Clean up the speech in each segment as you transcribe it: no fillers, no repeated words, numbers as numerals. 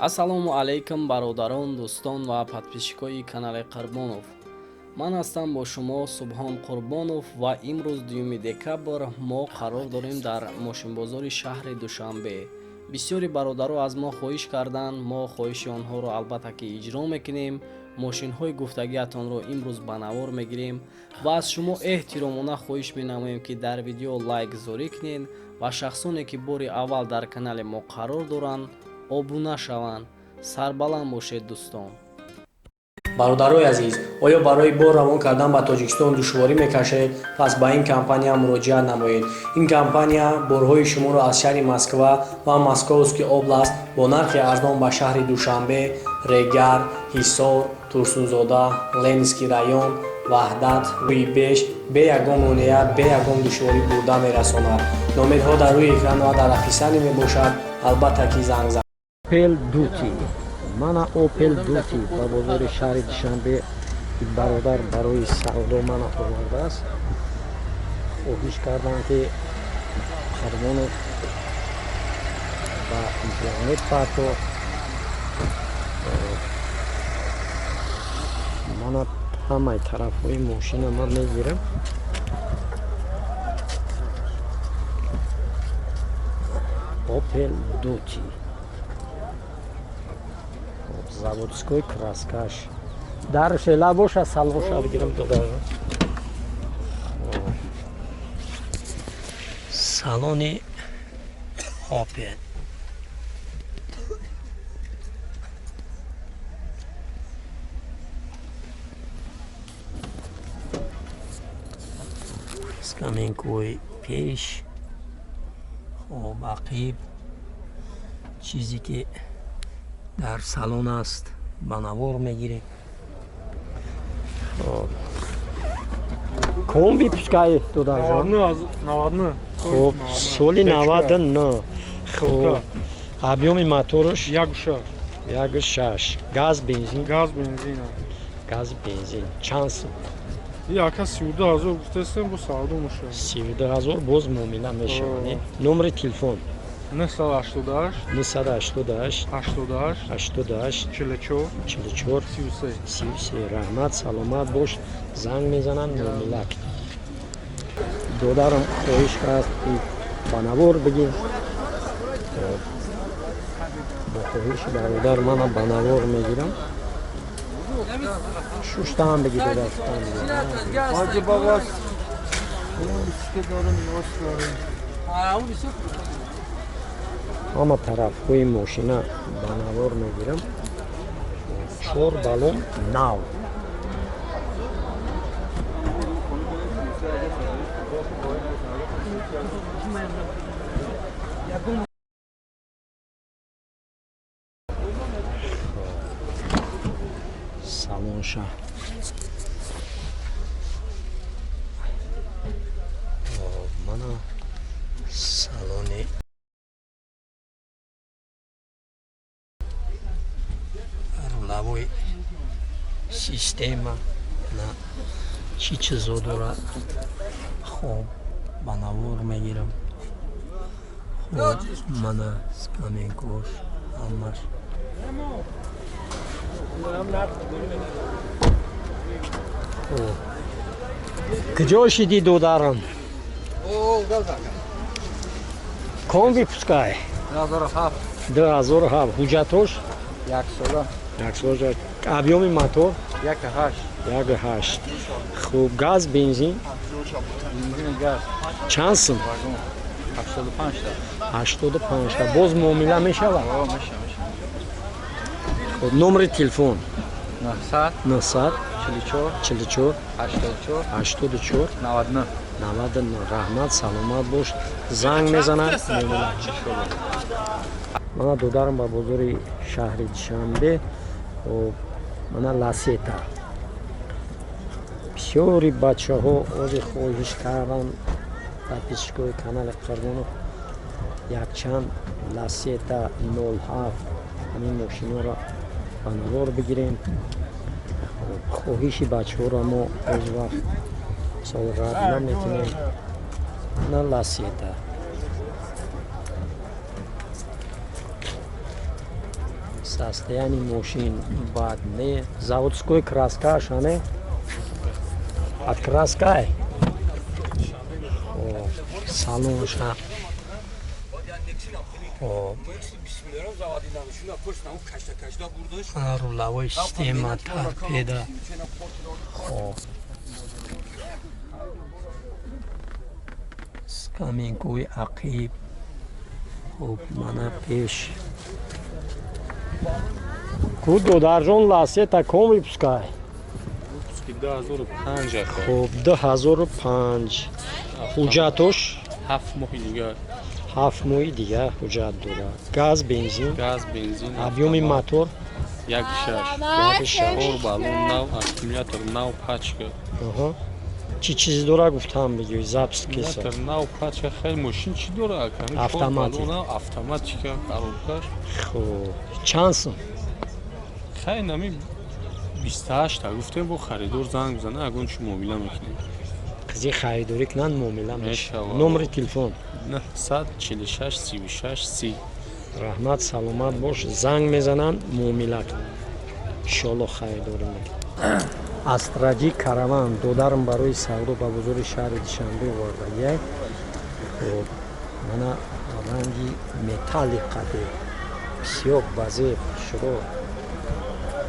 Ассалому алайкум, бародарон, дӯстон ва подписчикои канали Қурбонов. Ман ҳастам бо шумо Субҳон Қурбонов ва имрӯз 2 декабр мо қарор дорем дар мошинбозори шаҳри Душанбе. Бисёри бародаро аз мо хоҳиш карданд, мо хоҳиши онҳоро албатта ки иҷро мекунем. Мошинҳои гуфтагиатонро имрӯз ба навор мегирем ва аз шумо эҳтиромона хоҳиш менамоем, ки дар видео лайк зорӣ кунед ва шахсоне ки бори аввал дар канали мо қарор доранд, обуна шаванд. Сарбаланд бошед, дӯстон. Бародарои азиз, оё барои бор равон кардан ба Тоҷикистон душворӣ мекашед? Пас ба ин компания муроҷиат намоед. Ин компания борҳои шуморо аз шаҳри Москва ва Московский область бо нархи арзон ба шаҳри Душанбе, Регар, Ҳисор, Турсунзода, Ленинский район, Ваҳдат, Рӯйбеш бе ягон монеа, бе ягон душворӣ бурда мерасонад. Номерҳо дар рӯи экран ва дар описание мебошад. Албатта ки занг зад. Opel Duty, мана Opel Duty ба бозори шаҳри Душанбе бародар барои савдо мана овардааст. Хоҳиш кардам, ки Қурбонов ба интернет парто. Мана ҳамаи тарафҳои мошина ман мегирам. Opel Duty, заводской краскаш дар шела боша, салонша бигирам, додар. Салони Opel. Скамейкаҳои пеш, хоб, ақиб, чизе ки дар салон аст, ба навор мегирем. Комби пускай, додарҷон. Хоб, соли 99. Хоб, объёми мотораш? 1,6. Газ, бензин? Газ, бензин. Газ, бензин. Чанд сум? Яка 32 000 гуфтастем, бо савдо мешавад. 32 000, боз муомила мешавад. Номери телефон? 988. 988. 88. 88. 44. 44. 33. 33. Раҳмат, саломат бош. Занг мезананд, муомила. Додарам хоҳиш кард, ки ба навор бигир. Бо хоҳиши бародар мана ба навор мегирам. Шуштаам бигир, додар, шуштаам бигир. Ҳоҷи бобо, дорем, нос дорем. Ҳама тарафҳои мошина ба навор мегирам. Чор балон нав. Салонша. Мана салони рулевой система на чӣ чизо дорад. Хоб, ба навор мегирам. Хоб, мана скамейкош ҳамаш. Хоб, куҷо шидӣ, додарам? Комби пускай. 2007. 2007. Ҳуҷҷатош? Як сола. Як сола. Объёми мотор? 1,8. 1,8. Хуб, газ, бензин? Бензин, газ. Чанд сум? 85 та. 85 та, боз муомила мешавад? О, меша, меша. Хуб, номери телефон? 900. 900. 44. 44. 84. 84. 99. 99. Раҳмат, саломат бош. Занг мезанад, муомила. Мана додарам ба бозори шаҳри Душанбе. Хоб, мана Ласета. Бисёри бачаҳо ози хоҳиш карданд, подписчикои канали Қурбонов, якчанд Ласета 07, ҳамин мошиноро ба навор бигирем. Хоҳиши бачаҳоро мо ҳеҷ вақт мисол рад намекунем. На Ласета. Состояние мошин бад не, заводской краскаш ане, откраскай. Хоб, салонша. Хоб, рулевой система, торпеда. Хоб, скамейкои ақиб. Хоб, мана пеш. Ку, додарҷон, Ласета ком выпускай? 2005. Хоб, 2005. Ҳуҷҷатош? 7 моҳи дигар. 7 моҳи дигар ҳуҷҷат дорад. Газ, бензин? Газ, бензин. Объёми мотор? 1,6. 1,6. Чор баллон нав, аккумулятор нав, пачка. Аҳа. Чӣ чиз дора, гуфтам, бигӯй, запись кеса. Аккумулятор нав, пачка. Хеле мошин чӣ дора, ака? Автоматик. Автоматика, коробкаш. Хуб, чанд сум? Хай, нами 28-та гуфтем, бо харидор занг бизана, ягон чӣ муомила мекунем. Қизи харидорӣ кунанд, муомила мешавад. Мешавад. Номери телефон? 946 36 30. Раҳмат, саломат бош. Занг мезананд, муомила кун, иншоалло харидорӣ мекунад. Астра Ҷи Караван додарам барои савдо ба бозори шаҳри Душанбе овардагиай. Хоб, мана ранги металли қаде, бисёр базеб, хушро.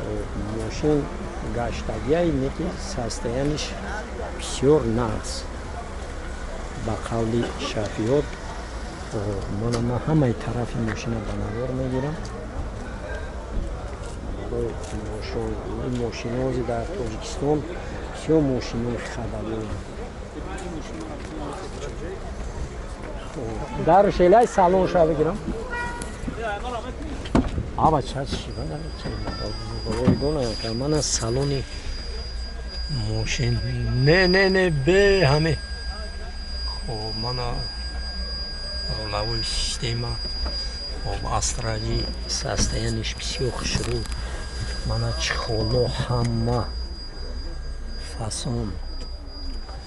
Хоб, мошин гаштагиай, неки состояниш бисёр нағз, ба қавли шафиёт. Мана, ман ҳамаи тарафи мошина ба навор мегирам барои тамошо. Ин мошинози дар Тоҷикистон бисёр мошинои хадавоянд. Дар шелай салонша бигирам. Аба, мана салони мошин. Не, не, не, бе ҳаме. Хоб, мана рулевой система. Хоб, Астра Ҷи, состояниш бисёр хушрӯ. Мана чехоло ҳама фасон,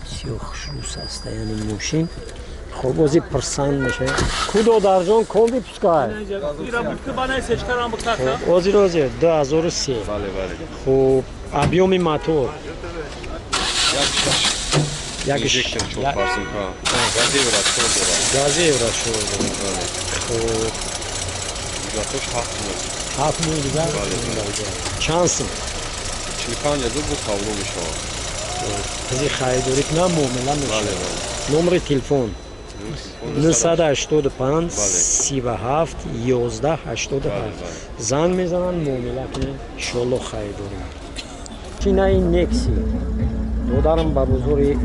бисёр хушрӯ состояни мошин. Хоб, ози пурсанд мешавем. Ку, додарҷон, ком выпускай? Озир, озир, 2003. Хуб, объёми мотор? Инжектор чор форсунка. Гази Евро 4 дорад. Гази Евро 4 дорад. Хуб. Ҳуҷҷатош 7 моҳ. 7 моҳ дигар. Чанд сум? 45 000, бо савдо мешавад. Қизи харидорӣ кунам, муомила мешавад. Номери телефон? 985 37 11 87. Занг мезананд, муомила кунед, иншоалло харидорӣ. Чинаи Некси додарам ба бозори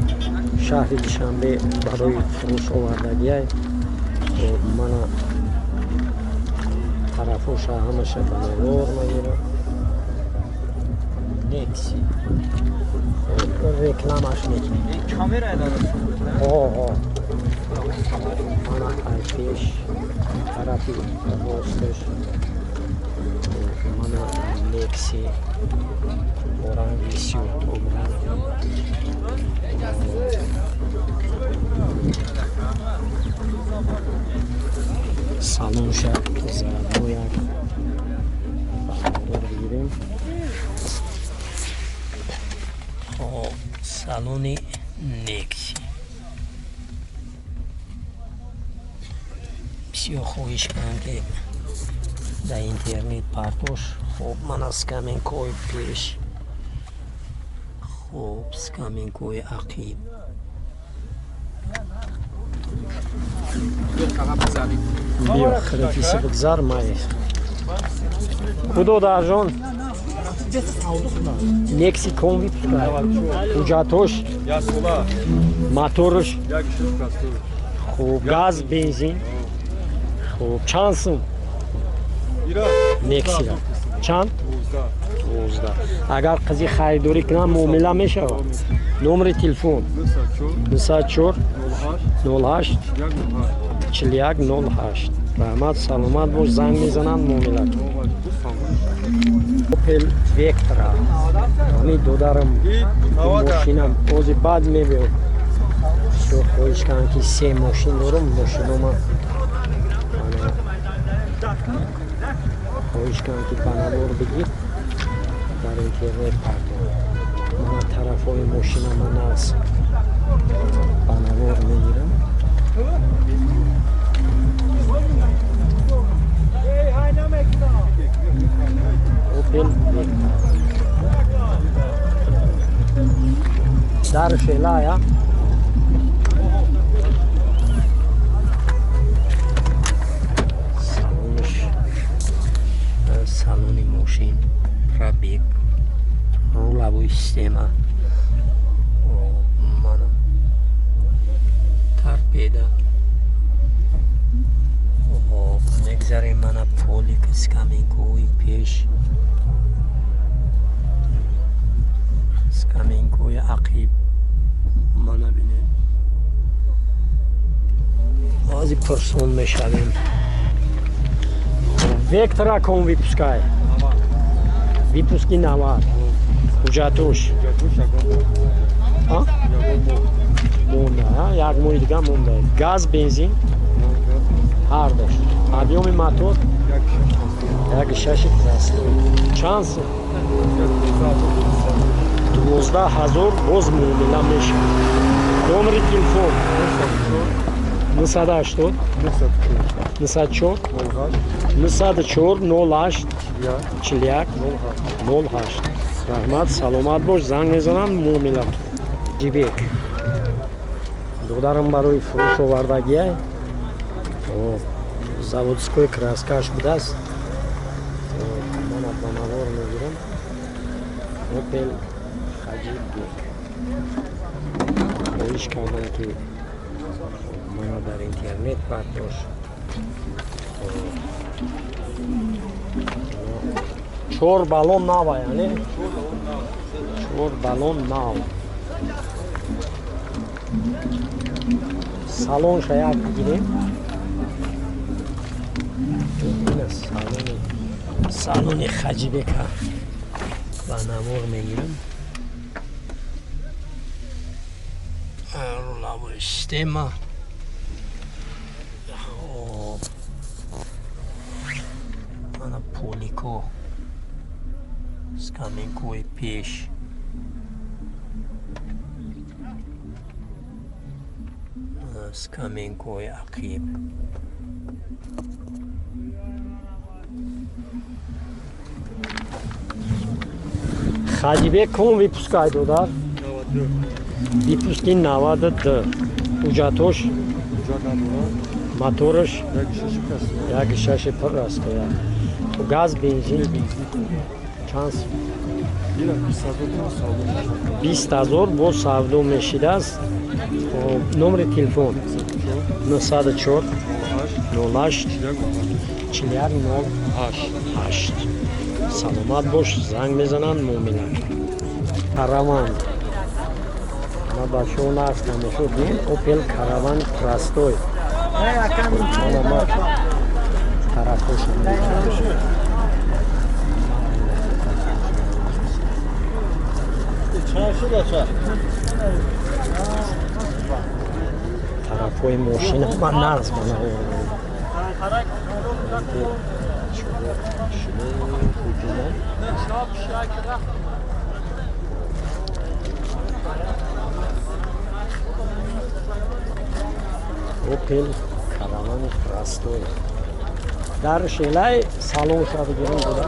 шаҳри Душанбе барои фурӯш овардагиай. Мана тарафоша ҳамаша ба навор мегирам. Некси рекламаш мекунем. Мана ай пеш, тарафи росташ. Мана Некси бо ранги сиёҳтобра. Салонша заодно як ба бигирем. Хоб, салони Некси. Бисёр хоҳиш кунам, ки дар интернет партош. Хоб, мана скамейкаҳои пеш, хоб, скамейкаҳои ақиб. Биё, хадатиси бигзар. Май худо, дарҷон, Некси ком выпускай? Ҳуҷҷатош? Моторш? Хуб, газ, бензин. Хуб, чанд сум Нексира? Чанд? 12. Агар қизи харидорӣ кунам, муомила мешавад. Номери телефон? 904 08 41 08. Раҳмат, саломат бош. Занг мезананд, муомила кун. Опел Вектра. Ҳамин додарам мошинам ози баъд мебиёд. Бисёр хоҳиш кардам, ки се мошин дорам, мошинома. Хоҳиш кардам, ки ба навор бигир, дар интернет партон. Мана тарафҳои мошина ман аз ба навор мегирам. Опел Вектор. Дар шелая. Салонш, салони мошин, пробег, рулевой система, мана торпеда. Мегзарем, мана полик, скамейкаҳои пеш, скамейкаҳои ақиб. Мана бинед, ҳозир пурсон мешавем. Вектора ком выпускай? Выпуски 90. Ҳуҷҷатуш монда, як моҳи дига монда. Газ, бензин ҳардаш. Объёми мотор 1,6 простой. Чанд сум? 12 000, боз муомила мешавад. Номери телефон: 980 904 904 08 41 08. Раҳмат, саломат бош, занг мезанам, муомила. Ҷибек додарам барои фурӯш овардагиай. Заводской краскаш будааст. Мана ба навор мегирам. Опел Хаҷибек. Хоҳиш кардам, ки мана дар интернет бардошт. Чор баллон нава, яъне чор баллон нав. Салонша як бигирем. Ина салони Хаҷибека ба навор мегирам. Рулевой система. Хоб, мана полико, скамейкои пеш. Скамейкои ақиб. Хаҷибек ком выпускай, додар? Выпуски 92. Ҳуҷҷатош? Мотораш 1,6 пур аст. Газ, бензин чанд? 20 000, боз савдо мешидааст. Номери телефон: 904 08 41 08. Саломат бош, занг мезананд, муомила. Караван ма бачаҳо нарх тамошо кунем. Опел Караван простой. Мана ма тарафҳоша. Тарафҳои мошина ман нағз ба навор. Шумо ҳуҷума. Опел Каравани простой. Дар шелай салонша бигирем буда.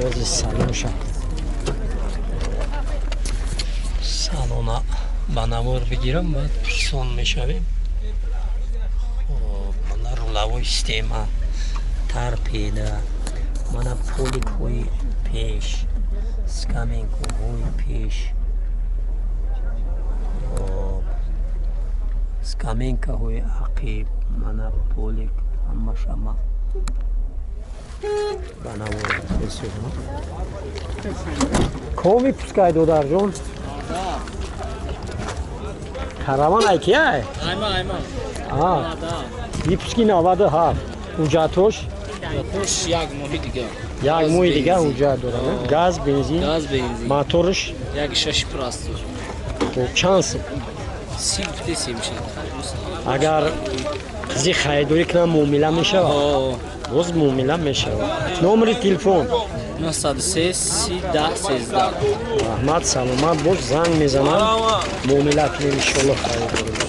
Ози салонша. Салона ба навор бигирам, баъд пурсон мешавем. Хоб, мана рулевой система, торпеда, мана поликҳои пеш, скамейкаҳои пеш. Хоб, скамейкаҳои ақиб, мана полик, ҳамаш ама ба навор бисёр. Ком выпускай, додарҷон? Караван ай кияй? Айма, айма. Выпуски 97. Ҳуҷҷатош? Ҳуҷҷатош як моҳи дига. Як моҳи дига ҳуҷҷат дорад. Газ, бензин? Газ, бензин. Моторш? 1,6 простой. Хоб, чанд сум? 30 гуфте, 36. Агар қизи харидорӣ кунам, муомила мешавад? Боз муомила мешавад. Номери телефон? 903 30 10 13. Раҳмат, саломат бош. Занг мезанам, муомила кунем, иншолло, харидорӣ.